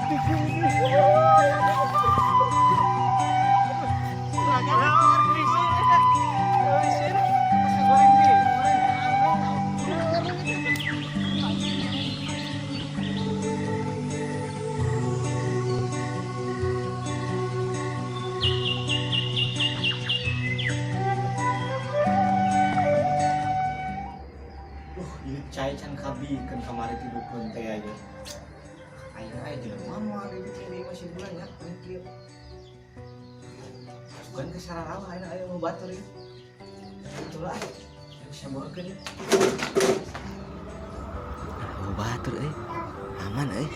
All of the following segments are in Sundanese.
Hatiku ini. Ieu cai can kabikeun kamari ti dukun teh aja. Ayo aya jelema moal di dieu masih bulan ya, kieu. Bukan ke sararawa ayeuna aya mau batur ieu. Itulah. Bisa bawakeun ieu. Oh, batur euy. Aman euy.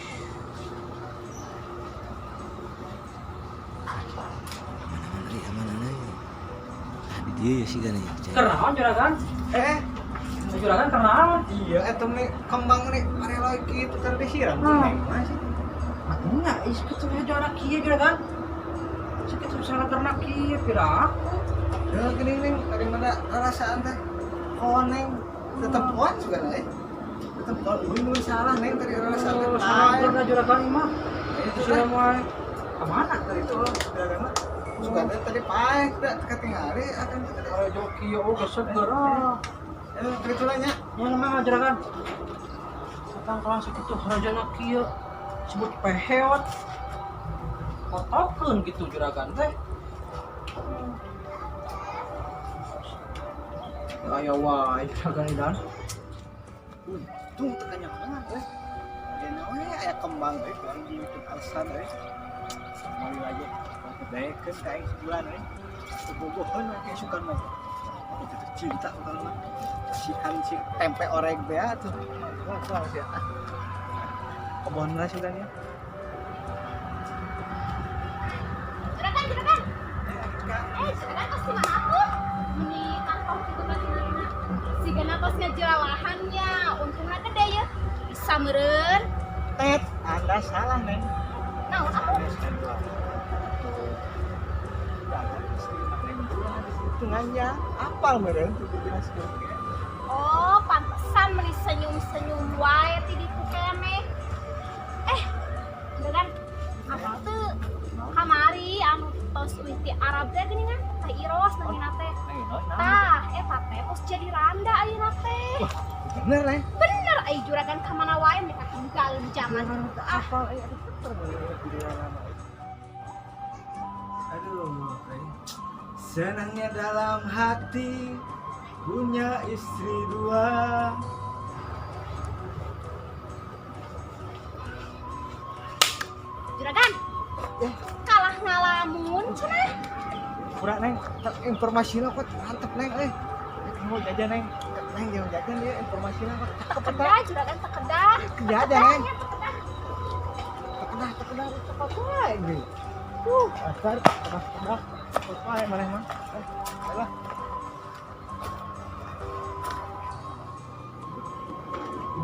Aman aman euy, aman euy. Ah, di dieu ya sih gana ya. Cai. Kenaon juragan? Eh, Juragan kenaon? iya eta mah kembang nih pareloi kitu kan disiram Hmm. neng mah sih. Nya, is kitu we juragan kieu juragan. Sakitu salah karena kieu pira aku. Ya gini neng daripada rasaan teh koneng tetep kuat juga neng. Tetep kuat euy mun salah neng tadi rasaan teh. Oh, salah karena juragan mah. Itu Sudah mulai kemana? Tadi itu juragan mah suka teh tadi paeh da katingali akan teh tadi. Kalau joki oh geus ah. Eh kitu lah nya. Nya mah juragan. Katang kelas sakitu harajana kieu sebut peheot. Kotokeun gitu juragan teh. Aya wae juragan dan. Untung teu kanyahoan euy. Aya we aya kembang euy kurang bikin alasan euy. Mau aja daekeun ka aing sebulan euy. Bobogohan we kayak sukan mah. Itu tuh cinta kalau mah. Sihan si tempe orek teh atuh. Wah, wah sih. Kebon lah sudah ya. Juragan, juragan. Eh, juragan tos di mana aku? Meni kantong kitu kan dinarina. Sigana tos ngajelawahannya. Untungna gede ya. Bisa meureun. Tet, Anda salah, Neng. Naon aku? Hitungannya apal meureun tuh jelas. Oh, pantesan meni senyum-senyum wae ti ditu keneh. Eh, juragan, apa tuh? Kamari anu tos uih ti Arab teh geuningan, teh Iros namina teh. Tah, eta teh tos jadi randa ayeuna teh. Bener, Neng. Bener ai juragan ka mana wae mereka tinggal di zaman. Ah, Apal euy, aduh bener Aduh, euy. Senangnya dalam hati punya istri dua. Juragan. Eh. Kalah ngalamun cenah. Kurang neng, informasinya kok mantep neng, eh. Mau jajan neng, neng jangan jajan ya informasinya kok cakep eta. Kedah juragan teu kedah. Kedah ada neng, Teu kedah. kedah kedah cakep wae ini. Asar, kedah kedah, cakep wae maneh mah. Eh, ayolah.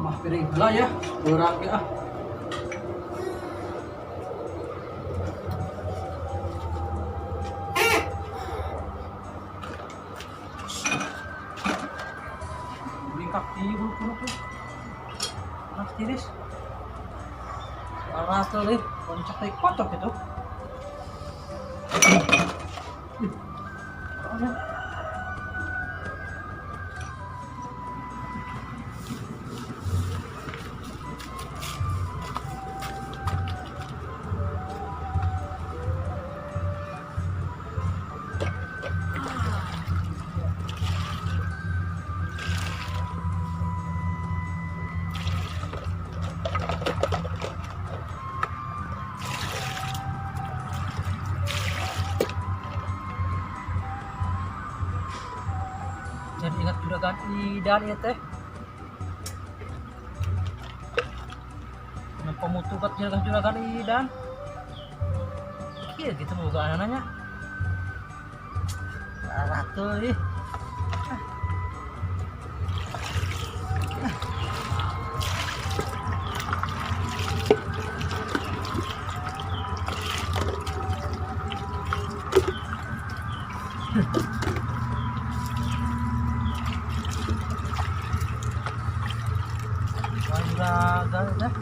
Mah piring heula ya, urang ge ah. Lingkap di bulu tuh. Anak tiris. Rasa deh, koncak teh kotok gitu. Ih, ada. Jadi ingat juragan Idan ya teh. Kenapa pemutukat juragan Idan? Iya gitu boga anaknya. Ratu ih. Wah, juragan teh.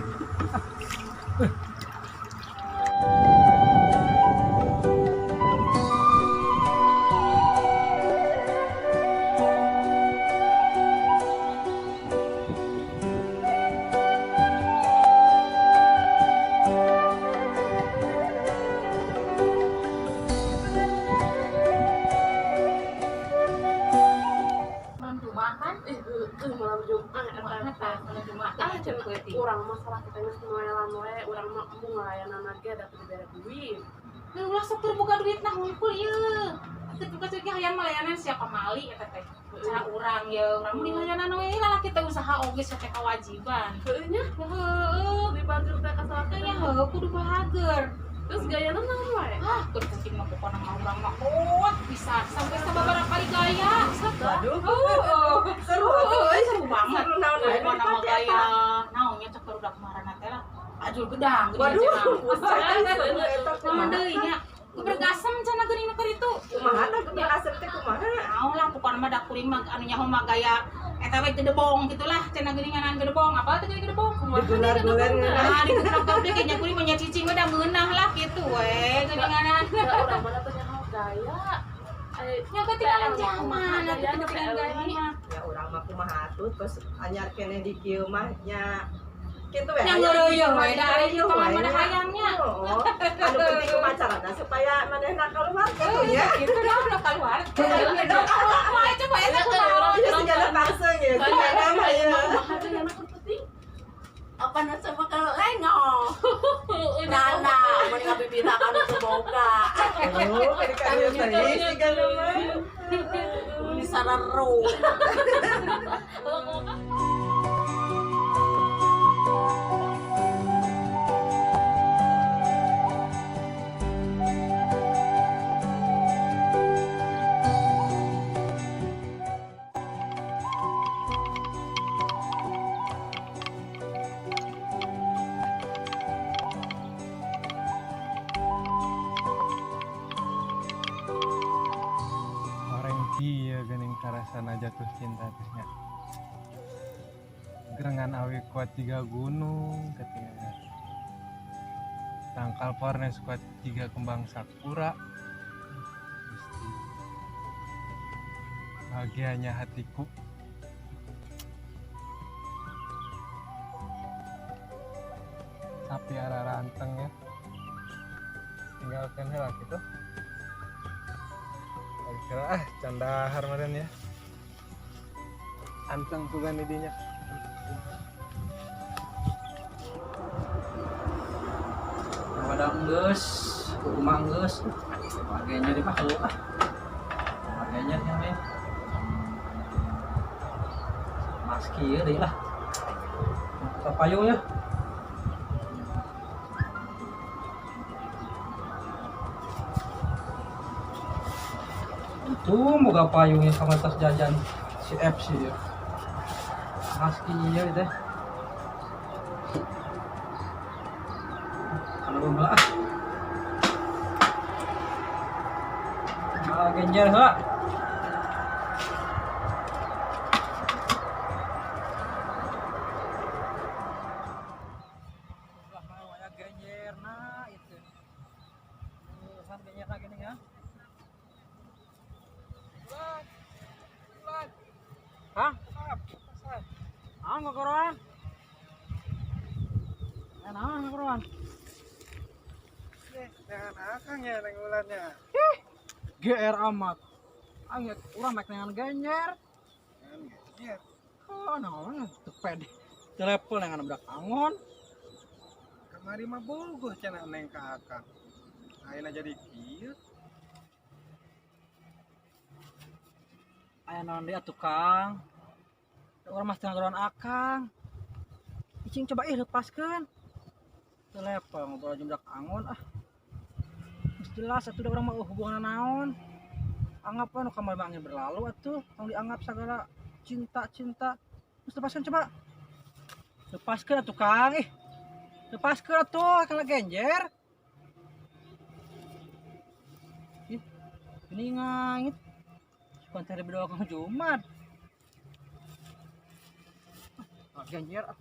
cewek leutik. Urang mah salah kita geus noelan we, urang mah embung ngalayanan ge da teu dibere duit. Ngan ulah sok tur boga duit nah hungkul ieu. Teu boga duit hayang malayanan siapa mali eta teh. Cara urang ye, urang mending layanan we lalaki teh usaha oge sok teh kewajiban. Heueuh nya, Heueuh, dibager teh ka salaki nya heueuh kudu bahager. Terus gayana naon wae? Ah, keur penting mah pokona mah urang mah kuat pisan sampai sababaraha kali gaya. Waduh. Heueuh. Seru atuh euy. Seru banget. Seru naon wae Pokona mah gaya naonnya cek barudak marana teh lah. Ajul gedang Waduh, eta Naon kumaha? deui nya? Gebergasem cenah geuning nu keur itu. Kumaha tah gebergasem teh kumaha? Naon lah pokona mah da kuring mah anu nyaho mah gaya eta we gedebong gitulah cenah geuninganan gedebong. Apa teh geuning gedebong? Digular-gular ngeunah. Nah, digular-gular kayaknya kuring mah nya cicing we da ngeunah lah kitu we geuninganan. Da urang mah teh nyaho gaya. Nya ketinggalan zaman, atuh ketinggalan gaya mah. Ya urang mah kumaha atuh terus anyar keneh di kieu mah nya kitu we. Nya ngeureuyeuh we da ari kitu mah mana hayangnya. Heeh. Anu penting kumaha carana supaya manehna keluar kitu nya. Kitu dah nu keluar. Kumaha coba eta kumaha? Ieu segala pangseng ya, segala mah ya. Kumaha gayana keur penting? Apa nasa bakal lengo? Nana, mun ngabibira ka nu teu boga. Oh, kali kali teh segala mah. Mun sararu. Orang kieu geuning karasana jatuh cinta teh nya. Gerengan awi kuat tiga gunung ketinggalan. Tangkal pornes kuat tiga kembang sakura. Gusti. Bahagianya hatiku. Sapi arah ranteng ya. Tinggalkan heula kitu. Kira ah candahar meureun ya. Anteng sugan di dinya. Pada geus, kumaha geus. Warganya di mah ah. Warganya nya we. Maski ieu deui lah. Buka payung ya. Itu moga payungnya sama tas jajan si FC ya. Maski ieu teh. Kalau belum ah. Ah, genjer heula. Lah mau aya genjerna itu. Urusan genjerna gini ya. Hah? Ah, ngokoroan. Naon ngokoroan? Jangan akang ya neng ulannya. GR amat. Angin urang mek nengan genjer. Jangan genjer. Oh, naon teu pede. Teu level nengan budak angon. Kamari mah bogoh cenah neng ka akang. Ayeuna jadi kieu. Aya naon deui atuh Kang. Urang mah teu ngagoroan akang. Icing coba ih lepaskeun. Teu level ngobrol jeung budak angon ah. Geus jelas atuh da urang mah hubungan naon. Anggap we nu kamari mah angin berlalu atuh, tong dianggap sagala cinta-cinta. Geus lepaskeun coba. Lepaskeun atuh Kang ih. Lepaskeun atuh kana genjer. Ih, ini ngangit. Konten lebih doang Kang Jumat. Ah, genjer ah.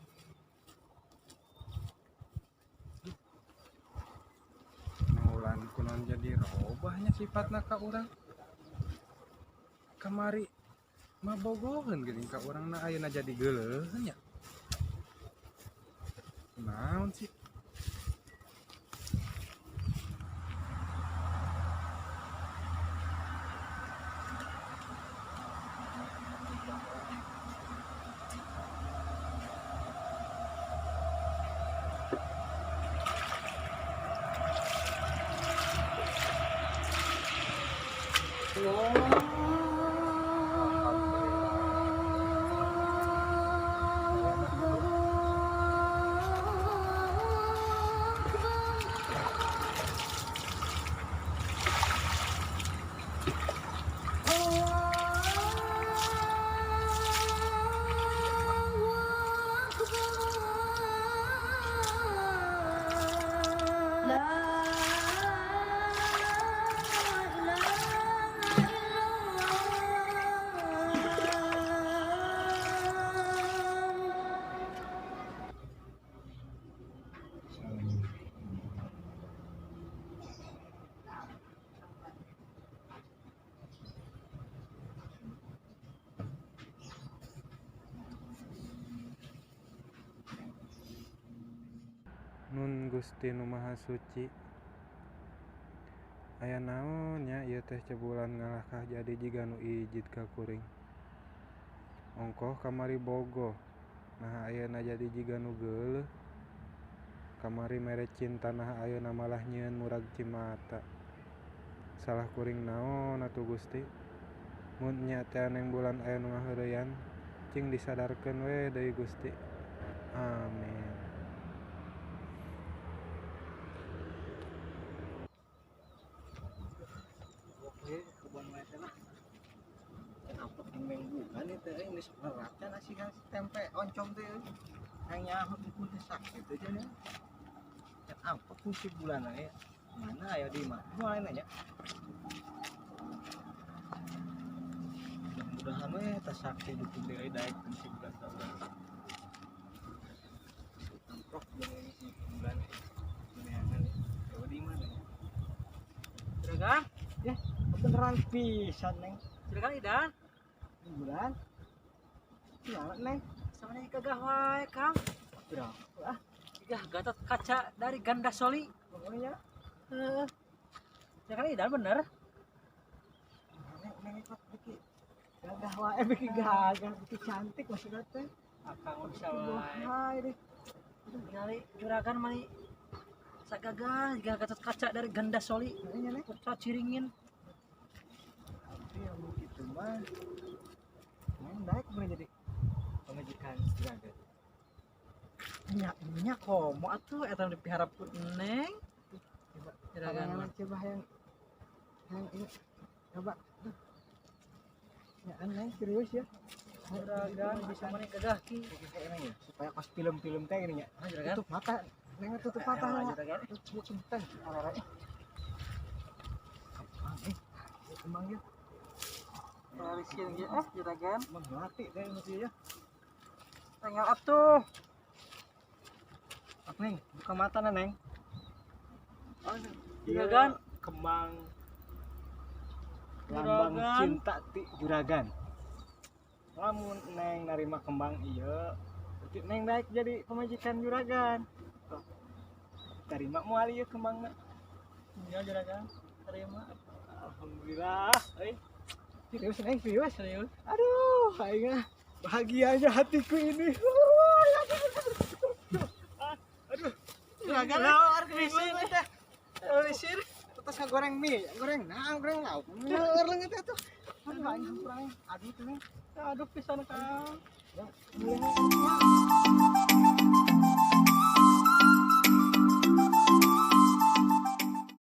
Neng ulan kunaon jadi robahnya sifatna ka urang. Kamari mah bogoheun geuning ka urang na ayeuna jadi geuleuheun nya. Naon sih? Nun Gusti Nu Maha Suci. Aya naon nya ieu teh cebulan ngalahkah jadi jiga nu ijid ka kuring. Ongkoh kamari bogoh, naha ayeuna jadi jiga nu geuleuh. Kamari mere cinta naha ayeuna malah nyieun murag cimata. Salah kuring naon atuh Gusti? Mun nya teh Neng Bulan aya nu ngaheureyan, cing disadarkeun we deui Gusti. Amin. Oke, kebun wae teh lah. Kenapa neng bukan itu euy geus berat nasi kan tempe oncom teh euy. Yang nyaho dukun teh sakit aja nya. Apa kunci bulan aya? Mana aya di mana? Mulai nanya. Mudah-mudahan we teh sakit dukun teh euy daek kunci bulan ka urang. Amprok jeung si bulan neangan aya di mana ya? Juragan, Ya, beneran pisan neng. juragan Idan. Bulan. Gimana neng? Sama nih gagah wae, Kang. Berapa? Ah, Gagah Gatot Kaca dari Gandasoli. pokoknya. Heeh. Juragan Idan bener. Neng, neng ikut bikin gagah wae, bikin gagah, bikin cantik maksudnya teh. Akang bisa wae. Wah, ini. Ningali juragan mani sagagah jiga Gatot Kaca dari Gandasoli. Neng, neng. Putra Ciringin. Tapi yang begitu mah, neng daek boleh jadi pemajikan juragan. Nya nya komo atuh eta nu dipiharap ku Neng. Coba, Juragan mah. coba yang ini, coba. Ya, neng serius ya. Juragan bisa mani gagah ki. Kayak neng ya, supaya kos film-film teh gini ya. Ah, juragan. Tutup mata, neng tutup mata. Eh, juragan. Tutup teh. Kembang, kembang ya. Dari sini ah juragan. Emang mati deh mesti ya. Tinggal atuh. Neng, buka mata nah, Neng. Juragan. Iya, kembang lambang Juragan. cinta ti juragan. Lamun Neng narima kembang iya, berarti Neng naik jadi pemajikan juragan. Tuh. Terima moal ieu kembangna. Iya juragan. Terima. Alhamdulillah, euy. Serius Neng, serius. Serius. Aduh, aing ah, bahagianya hatiku ini. Aduh, Juragan. Lor, Lisir. teh. Lisir. Terus ngagoreng mie, goreng nah, goreng lauk. Leur leungeut teh tuh. Aduh, aing kurang. Aduh, teh. Aduh pisan Kang. Ya.